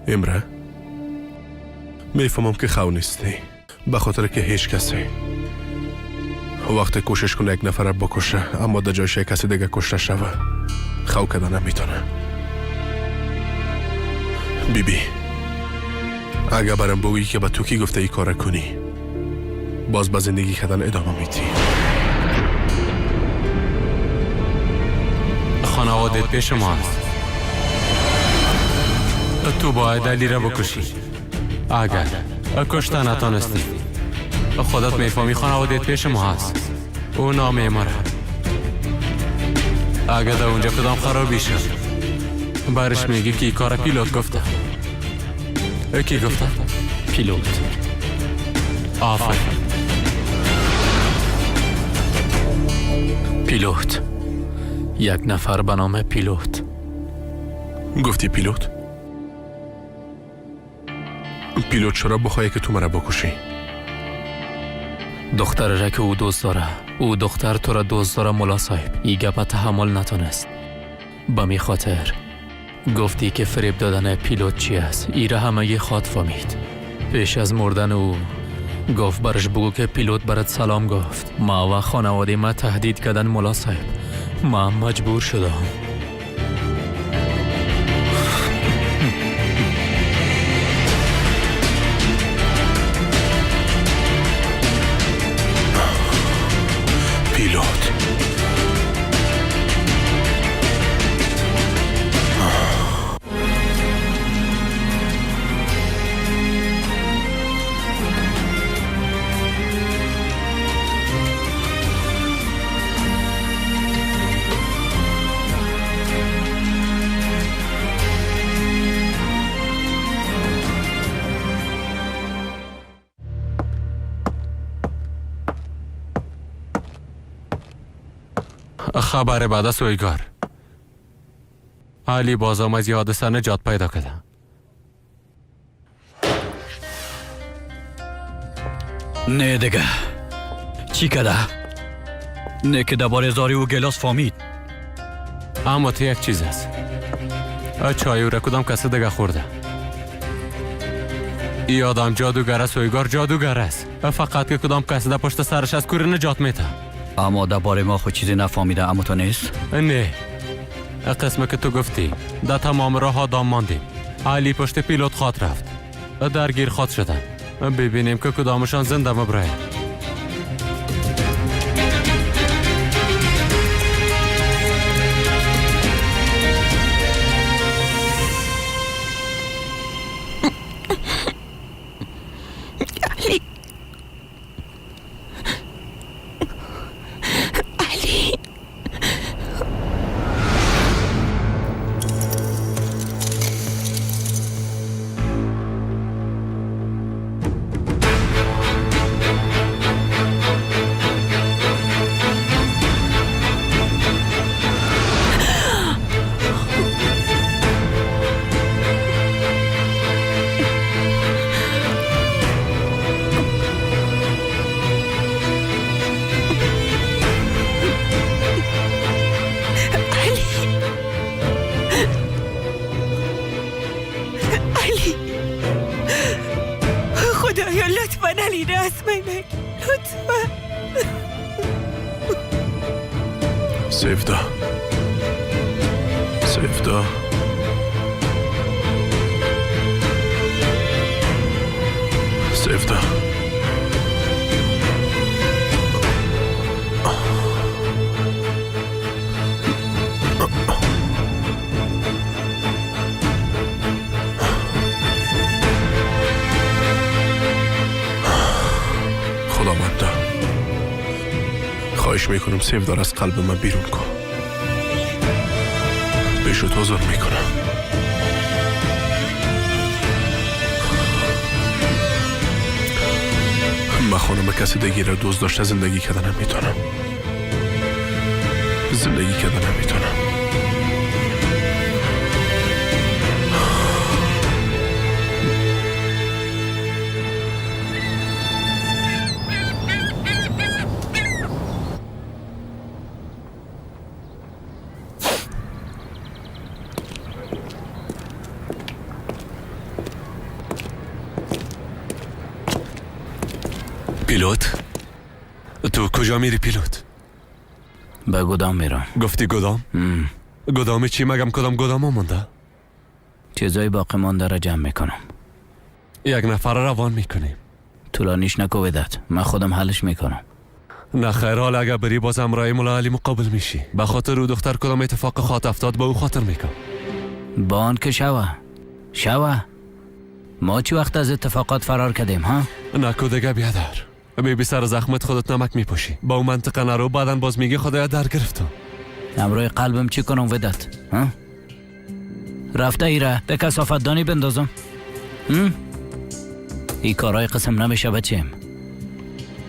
Эмра, мефаҳмам, ки хав нестӣ, ба хотире ки ҳеҷ касе вақте кӯшиш куна як нафара бикуша, аммо дар ҷояш як каси дига кушта шава, хав карда наметавона. Биби, агар барам бигӯӣ, ки ба ту кӣ гуфта ин кора кунӣ, боз ба зиндагӣ кардан идома медиҳӣ. خانوادت پیش ماست. تو باید علی را بکشی. اگر کشته نتانستی، خودت میفهمی، خانوادت پیش ما هست، او نامیماره. اگر در اونجا کدام خرابی شد، برش میگی که این کار پیلوت گفته. کی گفته؟ پیلوت. آفرین. پیلوت، یک نفر به نام پیلوت. گفتی پیلوت؟ پیلوت چرا بخواهی که تو مرا بکشی؟ دختره را که او دوست داره. او دختر تو را دوست داره ملا صاحب. ای گپه تحمل نتونست، به می خاطر گفتی که فریب دادن پیلوت چی است. ایره همگی خواد فهمید. پیش از مردن او گفت برش بگو که پیلوت برات سلام گفت. ما و خانواده ما تهدید کردن ملا صاحب، ما مجبور شدم. پیلوت. خبر بعد از سویگار، علی بازم از حادثه نجات پیدا کرده. Не, дига чӣ када? Не ки дар бораи зори ӯ гелос фомид. اما تو یک چیز است، چای او را کدام کس دیگه خورده. ای آدم جادوگر است سویگار، جادوگر است. فقط که کدام کس در پشت سرش از کوره نجات میده. اما дар бораи мо худ чизе нафаҳмида, аммо то нест. نه، قسمه که تو گفتی در تمام راه دام ماندیم. علی پشت پیلوت خواد رفت، درگیر خواد شدن. ببینیم که کدامشان زنده مبرایند. علی، علی. علی، علی، خدایا لطفا علی را از من نگیر، لطفا. سفدا، سفدا، سفدا. خداوندا، خواهش میکنم سیفدار از قلب من بیرون کن. پیش تو زور میکنم. من خانم کسی دیگه را دوست داشته زندگی کردن نمیتونم، زندگی کردن نمیتونم. پیلوت؟ تو کجا میری پیلوت؟ به گدام میرم. گفتی گدام؟ گدام چی؟ مگم کدام گدام مونده؟ چیزای باقی مانده را جمع میکنم. یک نفر روان میکنیم. طولانیش نکو وداد، من خودم حلش میکنم. نه خیر، حالا اگه بری بازم رای مولا علی مقابل میشی. به خاطر او دختر کدام اتفاق خاطر افتاد به او خاطر میکنم. با آن که شوه شوه، ما چی وقت از اتفاقات فرار کردیم ها؟ نکو دیگه بیادر، بی سر زخمت خودت نمک میپوشی. با اون منطقه نرو، بعدا باز میگی خدایا در گرفتم. امروی قلبم چی کنم وداد ها؟ رفته ایره ده کثافت دانی بندازم. این کارهای قسم نمیشه بچیم.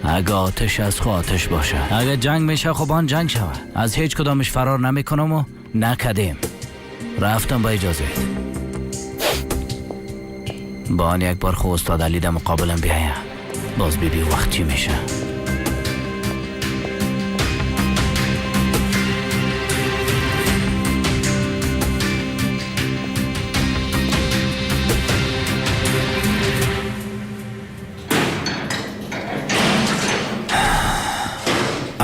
اگه آتش از خو آتش باشه، اگه جنگ میشه خب آن جنگ شوه. از هیچ کدامش فرار نمیکنم و نکدیم. رفتم با اجازه. با آن یک بار خو استاد علی در مقابلم بیایه، باز بی بی وقت چی میشه.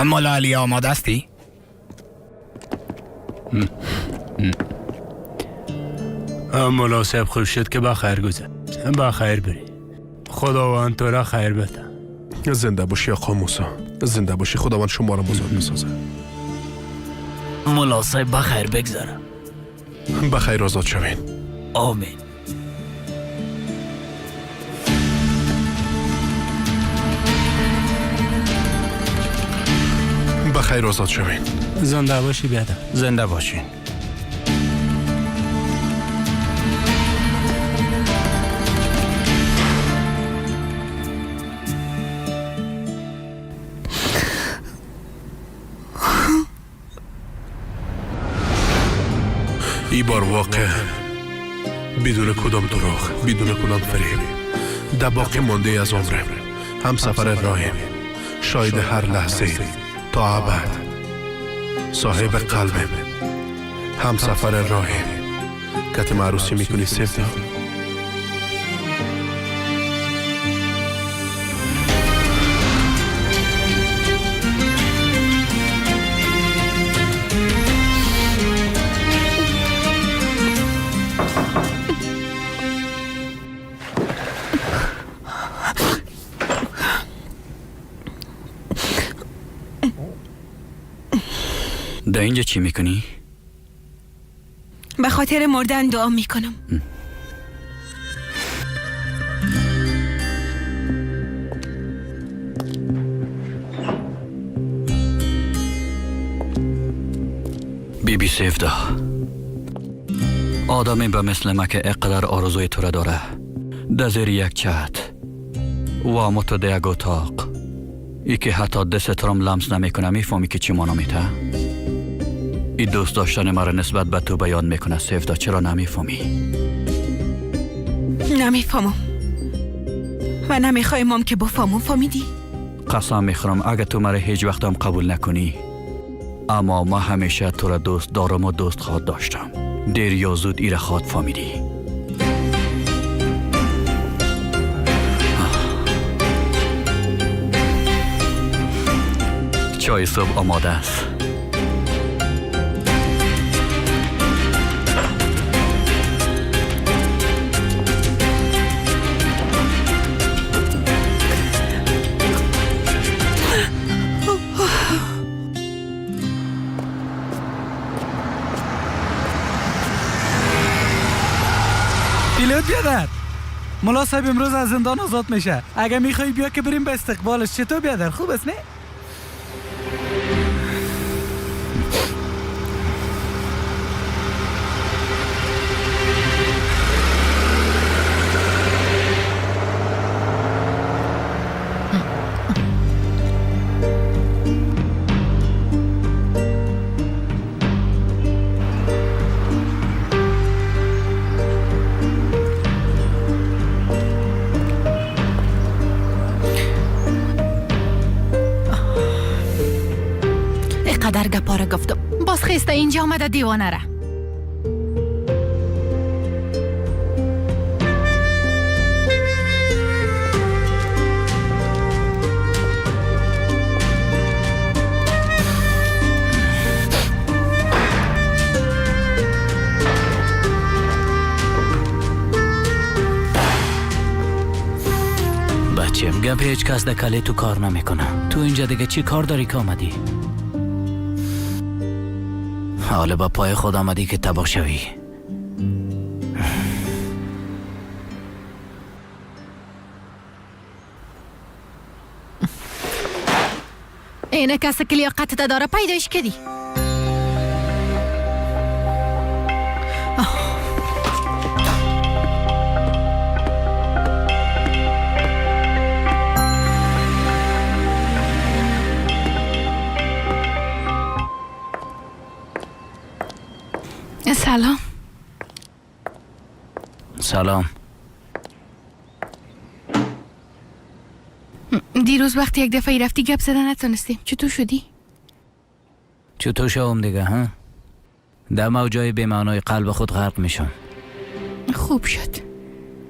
مولا علی آماده هستی؟ مولا صاحب خوب شد که با خیر گذشت. با خیر بری. خداوند تو را خیر بده. زنده باشی آقا موسی، زنده باشی. خداوند شما را بزرگ بسازه. مولا صاحب با خیر بگذره. به خیر آزاد شوین. آمین. به خیر آزاد شوین. زنده باشی بیادر. زنده باشین. ای بار واقع بدون کدام دروغ، بدون کدام فریب، در باقی مانده از عمرم، هم سفر راهیم، شاید هر لحظه تا ابد، صاحب قلبم، هم سفر راهیم. کت معروسی میکنی سفتا؟ در اینجا چی میکنی؟ به خاطر مردن دعا میکنم. بی بی سیفدا، آدمی به مثل ما که اقدر آرزوی تو را داره، در زیر یک چت و متو در یک اتاق، ای که حتی دست رام لمس نمیکنه، میفهمی که چی مانا میته؟ ای دوست داشتن مرا نسبت به تو بیان میکنه سیفدا، چرا نمیفهمی؟ نمیفهمم و نمیخوایم که بفهمم. فهمیدی؟ قسم میخورم اگه تو مرا هیچ وقتم قبول نکنی، اما ما همیشه تو را دوست دارم و دوست خواهد داشتم. دیر یا زود ایره خواهد فهمیدی. چای صبح آماده است. پیلوت بیادر، ملا صاحب امروز از زندان آزاد میشه. اگه میخوای بیا که بریم به استقبالش. چطور بیادر، خوب است نه؟ قدر گپا را گفتم، باز خیسته اینجا آمده دیوانه را. بچم گپ هیچ کس در کله تو کار نمیکنه. تو اینجا دیگه چی کار داری که آمدی؟ حالا با پای خود آمدی که تباه شوی. اینه کسی که لیاقت داره پیدایش کردی. سلام. سلام. دیروز وقتی یک دفعه رفتی گپ زدن نتونستیم. چطور شدی؟ چطور شوم دیگه ها؟ در موجای به معنای قلب خود غرق میشم. خوب شد.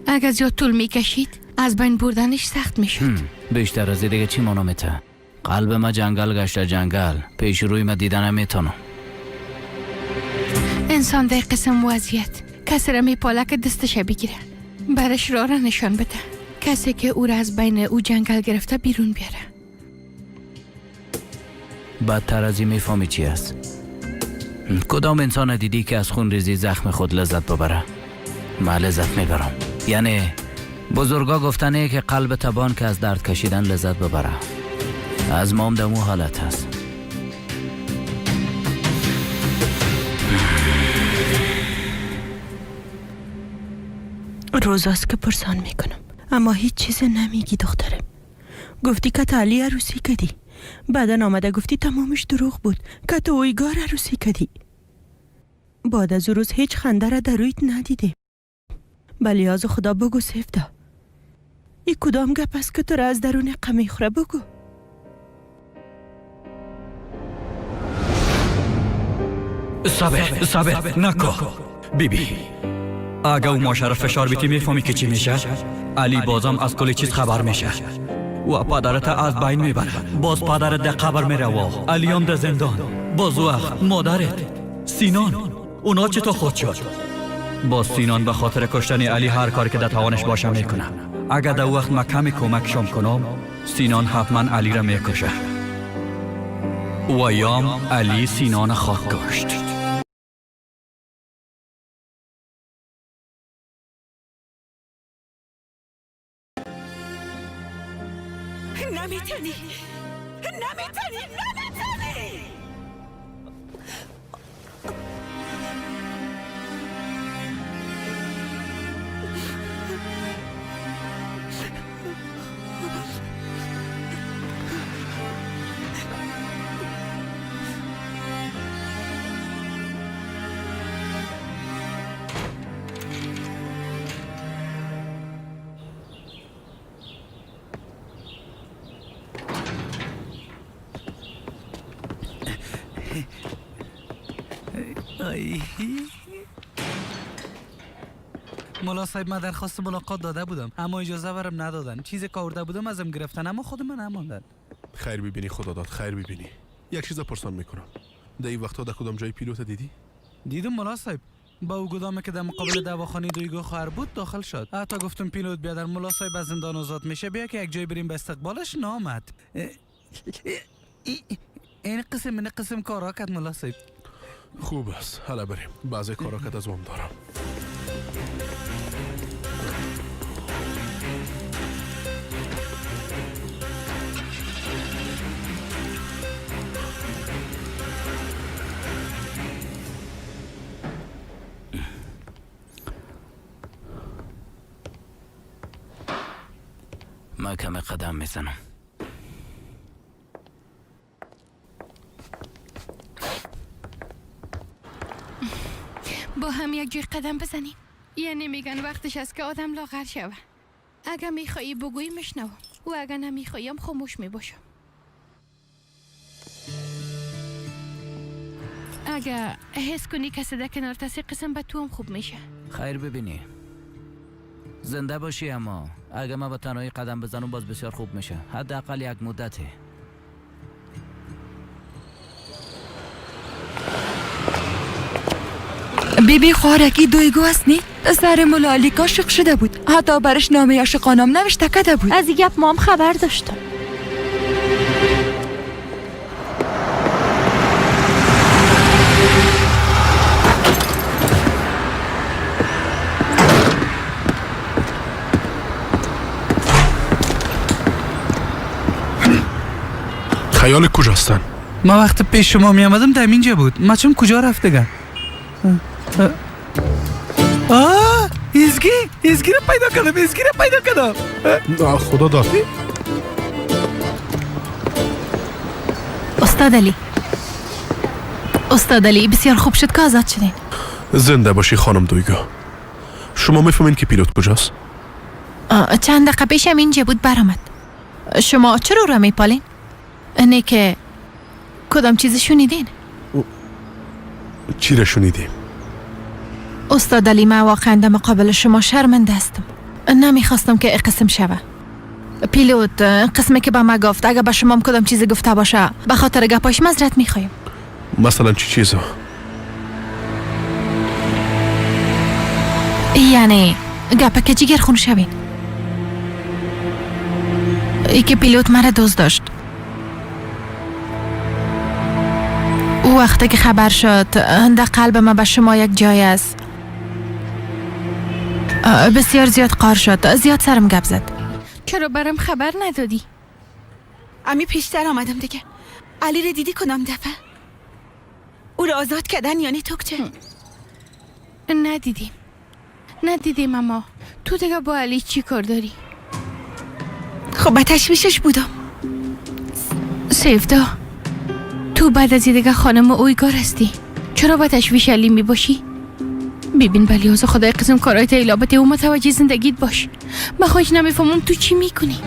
اگر زیاد طول میکشید از بین بردنش سخت میشد. بیشتر از دیگه چی مانا میته؟ قلب ما جنگل گشته جنگل، پیش روی ما دیدن نمیتونم. انسان در قسم وضعیت کسی را میپاله که دستش بگیره، برش راه را نشان بده، کسی که او را از بین او جنگل گرفته بیرون بیاره. بدتر از این میفهمی چی است؟ کدام انسان دیدی که از خون ریزی زخم خود لذت ببره؟ من لذت میبرم. یعنی بزرگا گفتنه که قلب تبان که از درد کشیدن لذت ببره. از مام دمو حالت هست. روزاست که پرسان میکنم اما هیچ چیز نمیگی دخترم. گفتی که علی عروسی کدی، بعدا آمده گفتی تمامش دروغ بود که تو اویگار عروسی کدی. بعد از روز هیچ خنده را در رویت ندیدیم. بلی از خدا بگو سفتا، ای کدام گپ است که تو را از درون قمی خوره؟ بگو. صبر صبر نکو بیبی. اگه او ماشه را فشار بیتی میفهمی که چی میشه؟ علی بازم از کل چیز خبر میشه و پدرت از بین میبره. باز پدرت در قبر میره و علی هم در زندان. باز وقت مادرت سینان اونا چطور خود شد؟ باز سینان به خاطر کشتن علی هر کاری که در توانش باشه میکنه. اگه در وقت ما کمی کمکشم کنم سینان حتما علی را میکشه و یام علی سینان خاک کشت. نمیتونی نمیتونی نمیتونی. ملا صاحب من درخواست ملاقات داده بودم اما اجازه برم ندادن. چیزی که آورده بودم ازم گرفتن اما خود من نماندن. خیر ببینی خدا داد، خیر ببینی. یک چیز پرسان میکنم، در این وقتا در کدام جای پیلوت دیدی؟ دیدم ملا صاحب، با او گدامه که در مقابل دواخانه دویگو خواهر بود داخل شد. حتی گفتم پیلوت بیادر ملا صاحب از زندان آزاد میشه، بیا که یک جای بریم به استقبالش. نامد. این قسم این قسم کارا کرد ملا صاحب. خوب است، حالا بریم. بعضی کارا که از وام دارم. من کمی قدم میزنم. با هم یک جای قدم بزنیم. یعنی میگن وقتش است که آدم لاغر شوه. اگر میخوایی بگویی میشنوم و اگر نمیخوایم خاموش میباشم. اگر حس کنی کسی در کنار تسی قسم به تو هم خوب میشه. خیر ببینی، زنده باشی. اما اگر من با تنهایی قدم بزنم باز بسیار خوب میشه، حداقل یک مدته. بیبی خواهرکی دویگو است نی؟ سر ملا علی عاشق شده بود. حتی برش نامه عاشقانم نوشته کرده بود. از این گپ ما هم خبر داشتم. خیال کجاستن؟ ما وقت پیش شما می آمدم در اینجا بود. ما چم کجا رفت دیگه؟ آه ایزگی رو پیدا کردم، ایزگی رو پیدا کردم. خدا داد. استاد علی، استاد علی بسیار خوب شد که آزاد شدین. زنده باشی خانم دویگو. شما میفهمین که پیلوت کجاست؟ چند دقیقه پیشم اینجا بود برآمد. شما چرا را میپالین؟ نه که کدام چیزی شنیدین؟ چی را شنیدیم؟ استاد علی من واقعا در مقابل شما شرمنده هستم. نمیخواستم که قسم شوه. پیلوت قسمی که به ما گفت اگه به شما کدام چیزی گفته باشه به خاطر گپاش معذرت میخوایم. مثلا چی چیزا؟ یعنی گپه که جگر خون شوین. ای که پیلوت مرا دوست داشت. او وقتی که خبر شد در قلب ما به شما یک جای است، بسیار زیاد قار شد، زیاد سرم گپ زد. چرا برام خبر ندادی؟ امی پیشتر آمدم دیگه. علی رو دیدی کدام دفعه؟ او رو آزاد کردن یعنی تو چه؟ ندیدیم، ندیدیم. اما تو دیگه با علی چی کار داری؟ خب به تشویشش بودم. سیفدا تو بعد از دیگه خانم اویگار هستی، چرا با تشویش علی می باشی؟ ببین بلیاز خدای قسم کارهای تیلابت او متوجه زندگیت باش. من خودش نمیفهمم تو چی میکنی.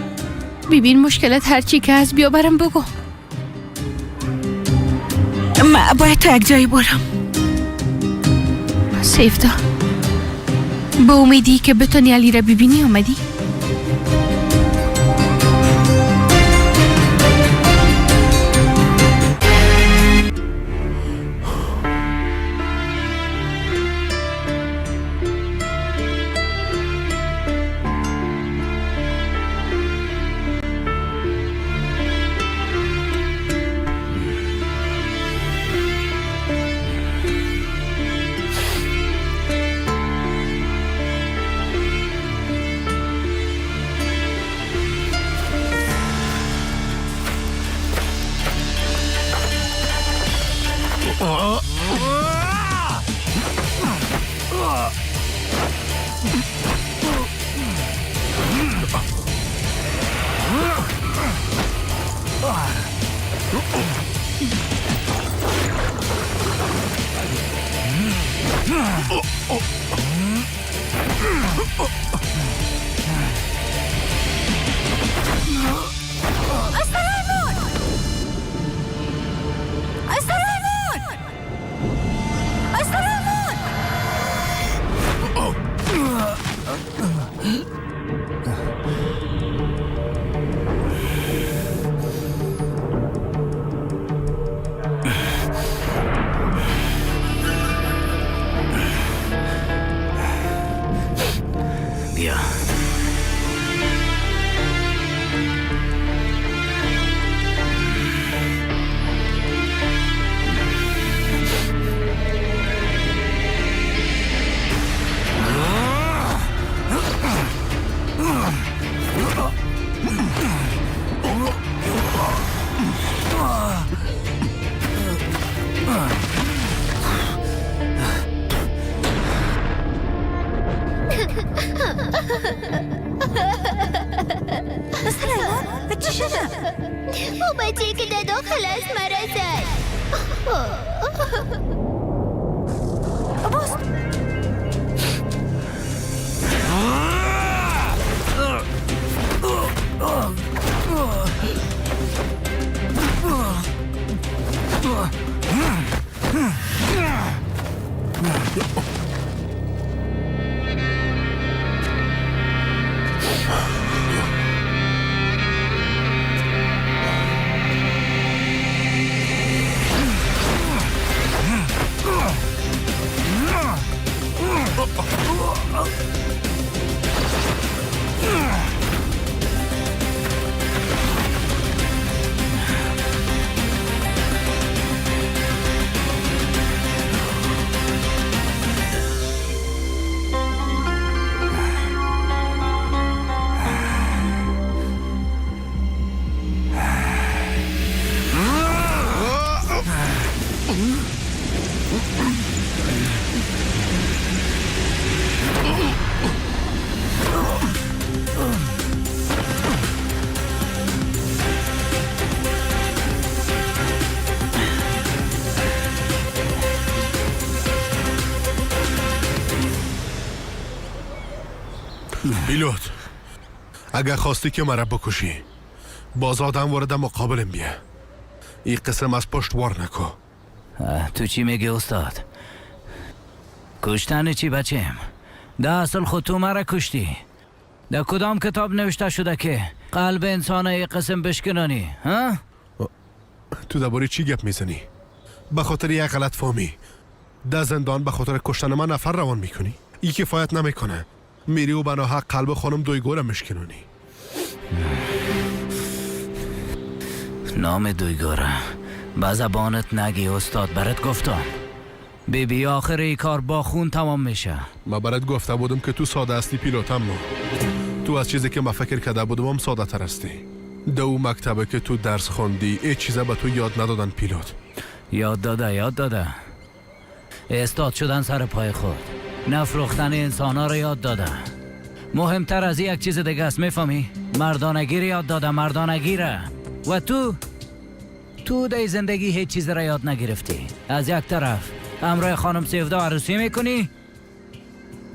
ببین مشکلت هرچی که هست بیا برم بگو. من باید تا یک جایی برم. سیفدا با امیدی که بتونی علی را ببینی آمدی؟ پیلوت، اگر خواستی که مرا بکشی باز آدم وارد مقابلم بیا. این قسم از پشت وار نکو. تو چی میگی استاد؟ کشتن چی بچم؟ ده اصل خود تو مرا کشتی. در کدام کتاب نوشته شده که قلب انسان ای قسم بشکنانی؟ ها؟ تو درباره چی گپ میزنی؟ به خاطر یک غلط فهمی در زندان به خاطر کشتن من نفر روان میکنی؟ ای کفایت نمیکنه. میری و بنا قلب خانم دویگو را مشکنونی. نام دویگو را به زبانت نگی استاد، برات گفتم. بی بی آخر ای کار با خون تمام میشه. ما برات گفته بودم که تو ساده هستی پیلوت، اما تو از چیزی که ما فکر کرده بودم هم ساده تر هستی. دو مکتبه که تو درس خوندی ای چیزا به تو یاد ندادن پیلوت. یاد داده، یاد داده. استاد شدن سر پای خود، نفروختن انسان ها رو یاد داده. مهمتر از یک چیز دیگه است، میفهمی؟ مردانگی رو یاد داده، مردانگی را. و تو در زندگی هیچ چیز را یاد نگرفتی. از یک طرف همراه خانم سیفدا عروسی میکنی،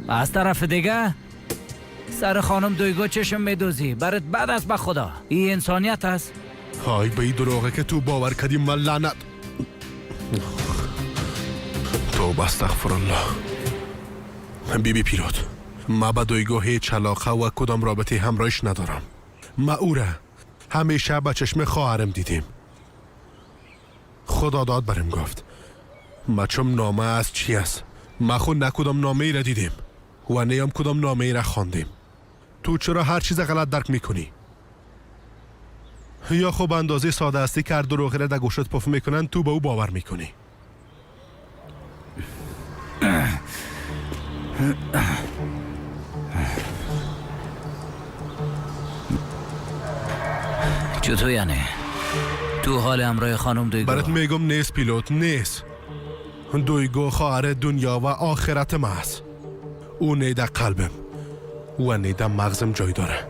از طرف دیگه سر خانم دویگو چشم میدوزی. برات بد است به خدا. این انسانیت است؟ های به این دروغه که تو باور کردی من لعنت. توبه استغفر الله. بی بی پیلوت، ما به دویگو هیچ علاقه و کدام رابطه همراهش ندارم. ما او را همیشه به چشم خواهرم دیدیم. خدا داد برم گفت ما چون نامه از چی است؟ ما خود نه کدام نامه ای را دیدیم و نه هم کدام نامه ای را خواندیم. تو چرا هر چیز غلط درک میکنی؟ یا خب اندازه ساده هستی که هر دروغی را در گوشت پف میکنن تو به او باور میکنی. چطور یعنی؟ تو حال همراه خانم دویگو؟ برات میگم نیست پیلوت، نیست. دویگو خواهر دنیا و آخرت ما است. او نه در قلبم و نه در مغزم جای داره.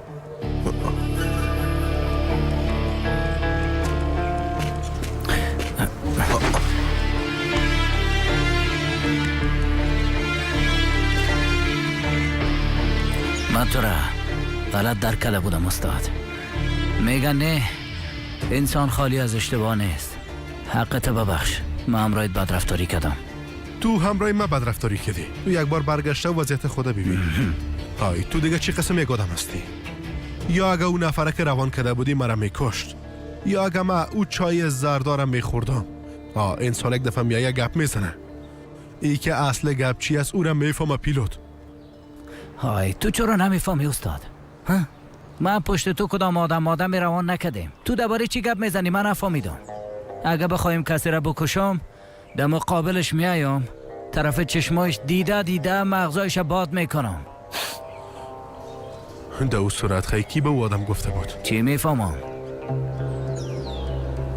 من تو را غلط درک کرده بودم استاد. میگن نه، انسان خالی از اشتباه نیست. حقت ببخش، من همراهت بدرفتاری کردم. تو همراه من بدرفتاری کردی. تو یک بار برگشته و وضعیت خود ببین. های تو دیگه چی قسم یک آدم هستی؟ یا اگه اون نفره که روان کرده بودی مرا میکشت، یا اگه من او چای زردارم میخوردم. انسان یک دفعه میایه گپ میزنه. ای که اصل گپ چی است او را میفهمه پیلوت. های تو چرا نمیفهمی استاد؟ ها؟ من پشت تو کدام آدم روان نکردیم. تو درباره چی گپ میزنی؟ من نفهمیدم. اگه بخوایم کسی را بکشم در مقابلش میایم، طرف چشمایش دیده دیده مغزایش باد میکنم. در او صورت خیلی کی به او آدم گفته بود؟ چی میفهمم؟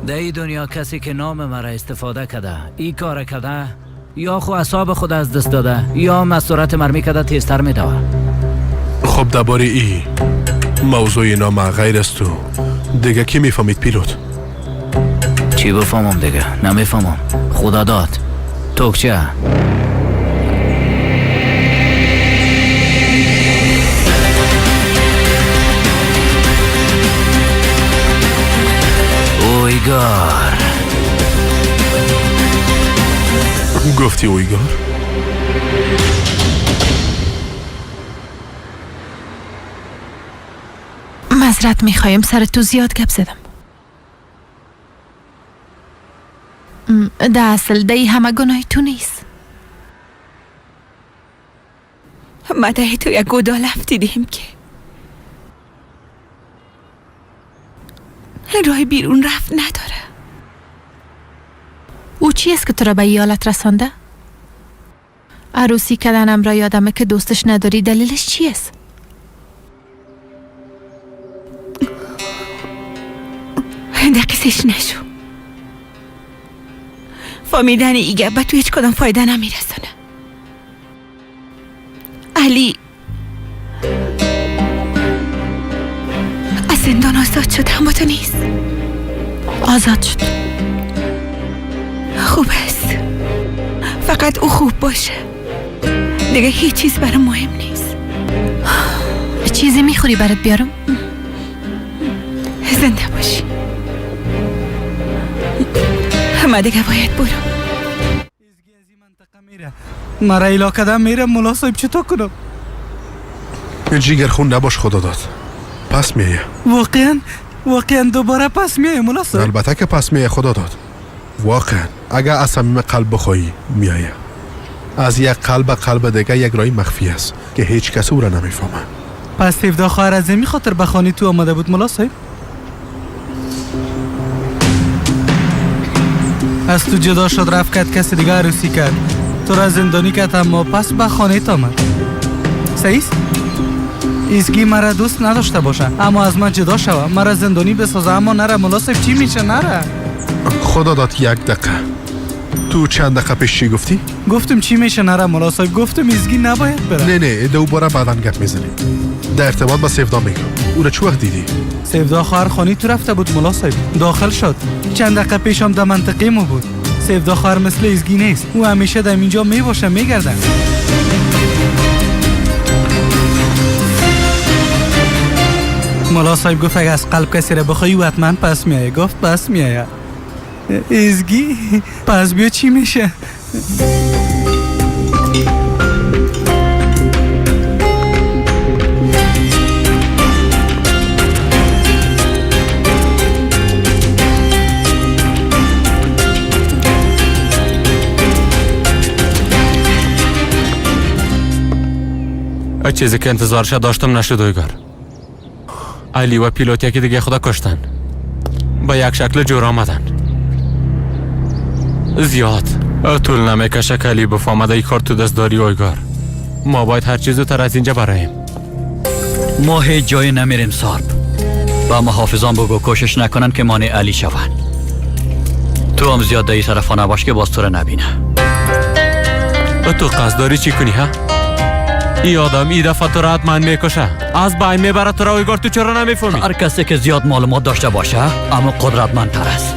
در این دنیا کسی که نام مرا استفاده کرده، ای کار کرده، یا خو اعصاب خود از دست داده یا از سرعت مرمی کرده تیزتر میدوه. خب درباره ای موضوع نام غیر از تو دیگه کی میفهمید پیلوت؟ چی بفهمم دیگه؟ نمیفهمم. خدا داد توکچه. اویگار. گفتی اویگار؟ معذرت میخوایم سر تو زیاد گپ زدم. در اصل دی همه گناه تو نیست. ما ده تو یک گودال افتیدیم که راه بیرون رفت نداره. او چی است که تو را به ایالت رسانده؟ عروسی کردنم را یادمه که دوستش نداری، دلیلش چی است؟ دقیقش نشو. فهمیدن ای گپ به تو هیچ کدام فایده نمیرسانه. علی از زندان آزاد شد، اما تو نیست. آزاد شد. خوب است، فقط او خوب باشه، دیگه هیچ چیز برای مهم نیست. چیزی میخوری برات بیارم؟ زنده باشی. من دیگه باید برم. مرا ایلا کدم میره ملا صاحب، چطور کنم؟ جیگر خون نباش خدا داد. پس میایه. واقعا دوباره پس میایه ملا صاحب؟ البته که پس میایه خدا داد. واقعا اگر از صمیم قلب بخواهی میایه. از یک قلب به قلب دیگه یک راه مخفی است که هیچ کس او را نمیفهمه. پس سیفدا خواهر از این خاطر به خانه تو آمده بود ملا صاحب؟ از تو جدا شد رفت کرد کسی دیگه عروسی کرد، تو را زندانی کرد، اما پس به خانه تا آمد. صحیح است؟ ایزگی مرا دوست نداشته باشه اما از من جدا شوه، مرا زندانی بسازه اما نره. ملا صاحب چی میشه نره؟ خدا داد یک دقیقه. تو چند دقیقه پیش چی گفتی؟ گفتم چی میشه نره ملا صاحب، گفتم ایزگی نباید بره. نه نه دوباره بعدا گپ میزنیم. در ارتباط با سیفدا میگم. او را چه وقت دیدی؟ سیفدا خواهر خانی تو رفته بود ملا صاحب، داخل شد. چند دقیقه پیشم در منطقه ما بود. سیفدا خواهر مثل ایزگی نیست، او همیشه در اینجا میباشه میگردن. ملا صاحب گفت اگه از قلب کسی را بخوایی او حتما پس میایه. گفت پس میایه. ایزگی پس بیا چی میشه؟ چیزی که انتظارش داشتم نشد اویگار. علی و پیلوت یکی دیگه خدا کشتن. با یک شکل جور آمدن. زیاد طول نمیکشه که علی بفهمد ای کار تو دست داری اویگار. ما باید هر چیز زودتر از اینجا برایم. ما هیچ جایی نمیریم سارب. با محافظان بگو کوشش نکنن که مانع علی شوند. تو هم زیاد در طرفا نباش که باز تو را نبینه. تو قصد داری چی کنی ها؟ ای آدم ای دفعه تو را حتما میکشه، از بین میبره تو را. اویگار تو چرا نمیفهمی؟ هر کسی که زیاد معلومات داشته باشه اما قدرتمندتر است.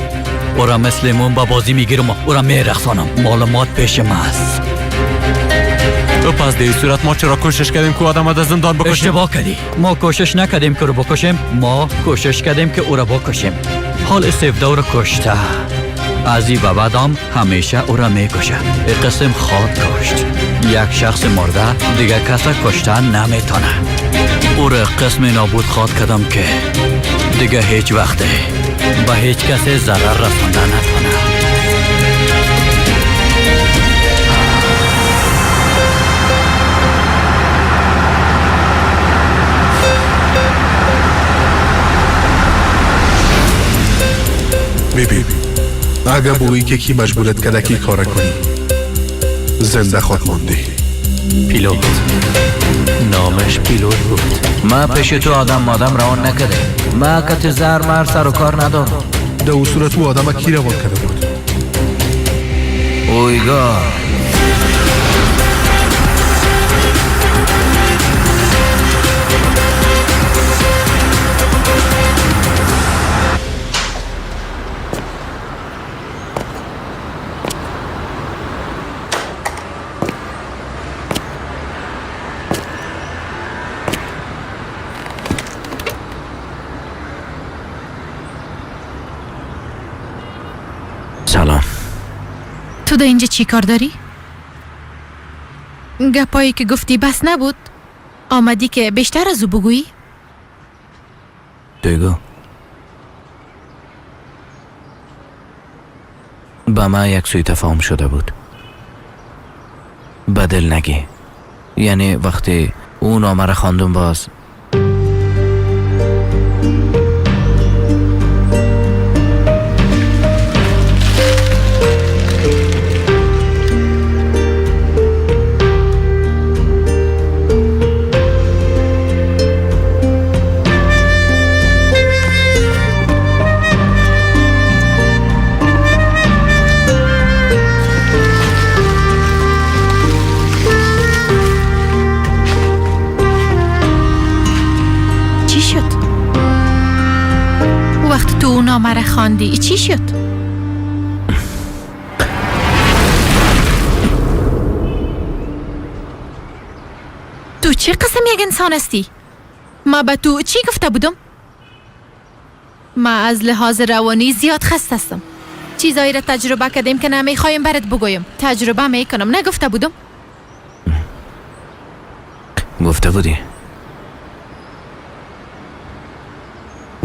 او را مثل موم با بازی میگیرم و او را میرقصانم. معلومات پیش ما است. تو پس در صورت ما چرا کوشش کردیم که آدم از زندان بکشیم؟ اشتباه کردی. ما کوشش نکردیم که او را بکشیم، ما کوشش کردیم که او را بکشیم. حال سیفدا او را کشته. از این به بعدم همیشه او را میکشه. قسم خواد کشت. یک شخص مرده دیگه کس کشتن نمیتونه. او را قسم نابود خواد کردم که دیگه هیچ وقته به هیچ کسی ضرر رسانده نتونه. ببین اگه بویی که کی مجبورت کرده که کار کنی زنده خود ماندی. پیلوت، نامش پیلوت بود. ما پیش تو آدم مادم روان نکرده. ما کت زر مر سر و کار ندارم. در اون صورت او آدم کی روان کرده بود؟ اویگار. سلام. تو در اینجا چی کار داری؟ گپایی که گفتی بس نبود؟ آمدی که بیشتر از او بگویی؟ دویگو با ما یک سوی تفاهم شده بود. بدل نگی. یعنی وقتی اون نامه را خواندم باز خواندی چی شد؟ تو چه قسم یک انسان هستی؟ ما به تو چی گفته بودم؟ ما از لحاظ روانی زیاد خسته هستم. چیزایی را تجربه کردیم که نمیخوایم برات بگویم. تجربه میکنم. نگفته بودم؟ گفته بودی.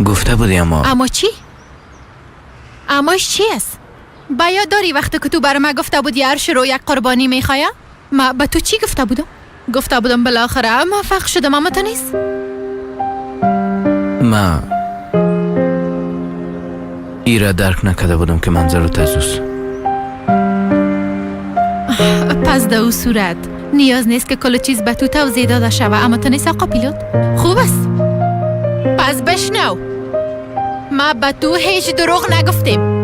گفته بودی اما چی؟ اماش چی است؟ باید داری وقتی که تو برای ما گفته بودی عرش رو یک قربانی میخواه؟ ما به تو چی گفته بودم؟ گفته بودم بالاخره موفق شدم، اما تو نیست. ما ایره درک نکرده بودم که منظورت از اوست. پس در او صورت نیاز نیست که کل چیز به تو توضیح داده شوه، اما تو نیست آقا پیلوت. خوب است، پس بشنو، ما به تو هیچ دروغ نگفتیم.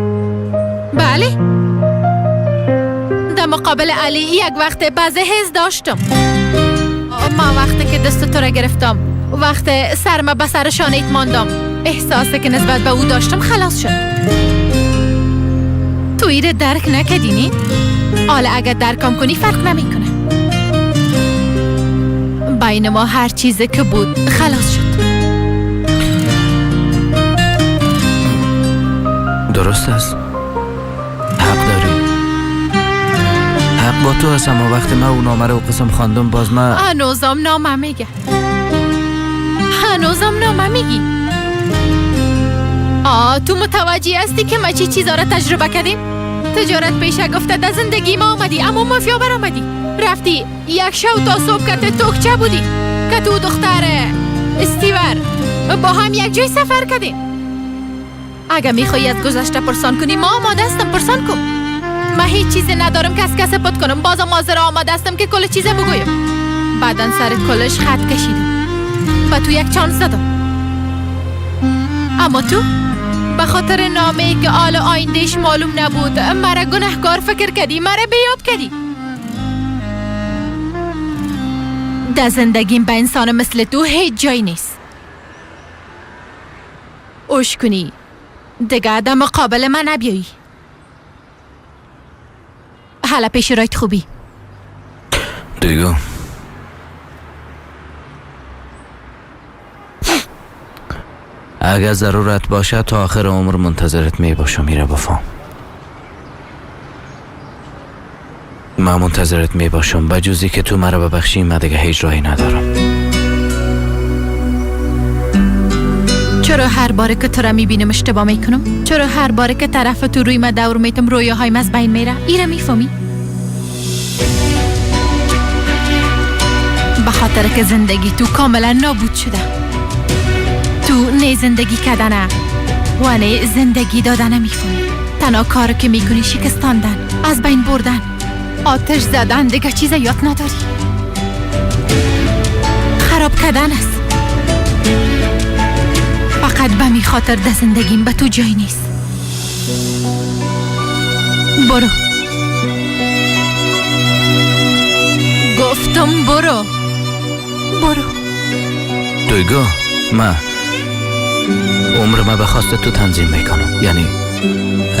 بله، در مقابل علی یک وقت بعضی حس داشتم. ما وقتی که دست تو را گرفتم، وقت سرم به سر شانه‌ات ماندم، احساسی که نسبت به او داشتم خلاص شد. تو ایره درک نکردی نی؟ حالا اگر درکم کنی فرق نمیکنه. بین ما هر چیزی که بود خلاص شد. درست است، حق داری، حق با تو هست. اما وقتی من اون نامه رو قسم خواندم، باز من هنوزم نامه میگه، هنوزم نامه میگی. تو متوجه هستی که ما چی چیزا را تجربه کردیم؟ تجارت پیشه گفته در زندگی ما آمدی، اما مافیا بر آمدی. رفتی یک شب تا صبح که توکچه بودی که تو دختر استیور با هم یک جای سفر کردیم. اگه میخوایی از گذشته پرسان کنی، ما آماده هستم، پرسان کن. من هیچ چیزی ندارم که از کس پت کنم، بازم حاضر آماده هستم که کل چیزه بگویم. بعدا سر کلش خط کشیدم و تو یک چانس زدم، اما تو به خاطر نامه‌ای که آل آیندهش معلوم نبود مرا گناهکار فکر کردی، مرا بیاب کردی. در زندگیم به انسان مثل تو هیچ جایی نیست. اوش کنی دیگه در مقابل من نبیایی. حالا پیش رایت خوبی دیگه. اگر ضرورت باشه تا آخر عمر منتظرت می باشم. میره بفهم من منتظرت می باشم، بجزی که تو مرا ببخشی من دیگه هیچ راهی ندارم. چرا هر باره که تو را میبینم اشتباه میکنم؟ چرا هر باره که طرف تو روی ما دور میتم رویاهایم از بین میره؟ ایره میفهمی؟ به خاطر که زندگی تو کاملا نابود شده. تو نه زندگی کردنه و نه زندگی دادنه میفهمی. تنها کار که میکنی شکستاندن، از بین بردن، آتش زدن، دیگه چیز یاد نداری. خراب کردن است. فقط به می خاطر در زندگیم به تو جای نیست. برو. گفتم برو. برو. دویگو ما عمر ما به خواست تو تنظیم میکنم، یعنی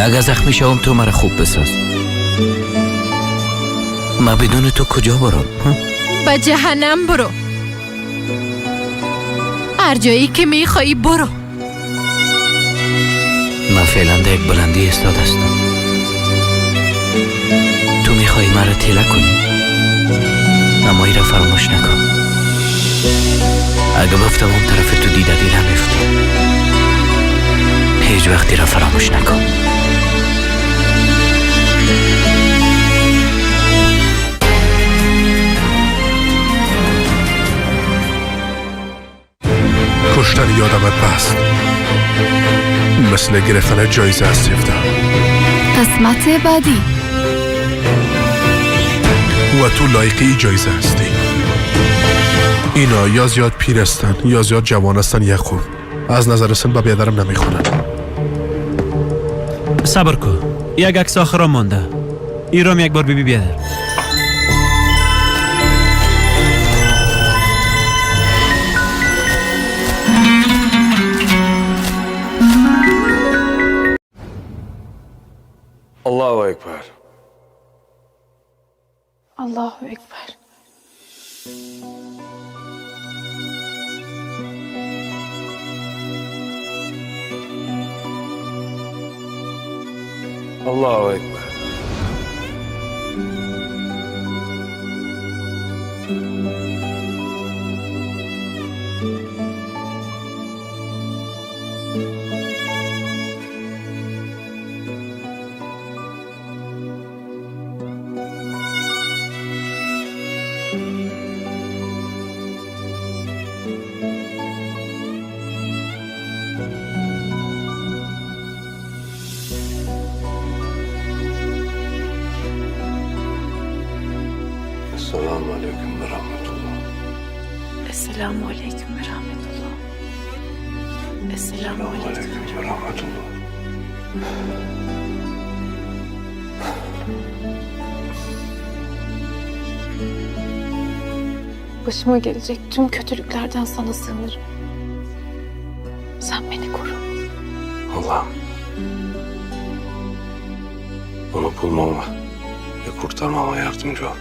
اگر زخمی شوم تو مرا خوب بساز. ما بدون تو کجا برم؟ به جهنم برو. هر جایی که میخوایی برو. من فعلا در یک بلندی ایستاده هستم. تو میخوایی مرا تیله کنی، اما ای را فراموش نکن. اگه بفتم اون طرف تو دیده دیده میفتم. هیچ وقتی را فراموش نکن. کشتن یادمت بست مثل گرفتن جایزه از سفته. قسمت بعدی. و تو لایقی جایزه هستی. اینا یا زیاد پیر هستن یا زیاد جوان هستن، یک خوب از نظر سن به بیادرم نمیخونن. صبر کن، یک عکس آخرا مانده. ایرام یک بار بیبی بیادر. الله اکبر. الله اکبر. Allahu Ekber. Esselamu Aleyküm ve Rahmetullah. Esselamu Aleyküm ve Rahmetullah. Esselamu Aleyküm ve Rahmetullah. Başıma gelecek tüm kötülüklerden sana sığınırım. Sen beni koru. Allah'ım. Onu bulmama ve kurtarmama yardımcı ol.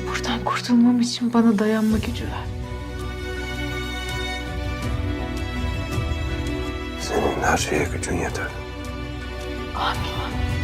Buradan kurtulmam için bana dayanma gücü ver. Senin her şeye gücün yeter. Amin.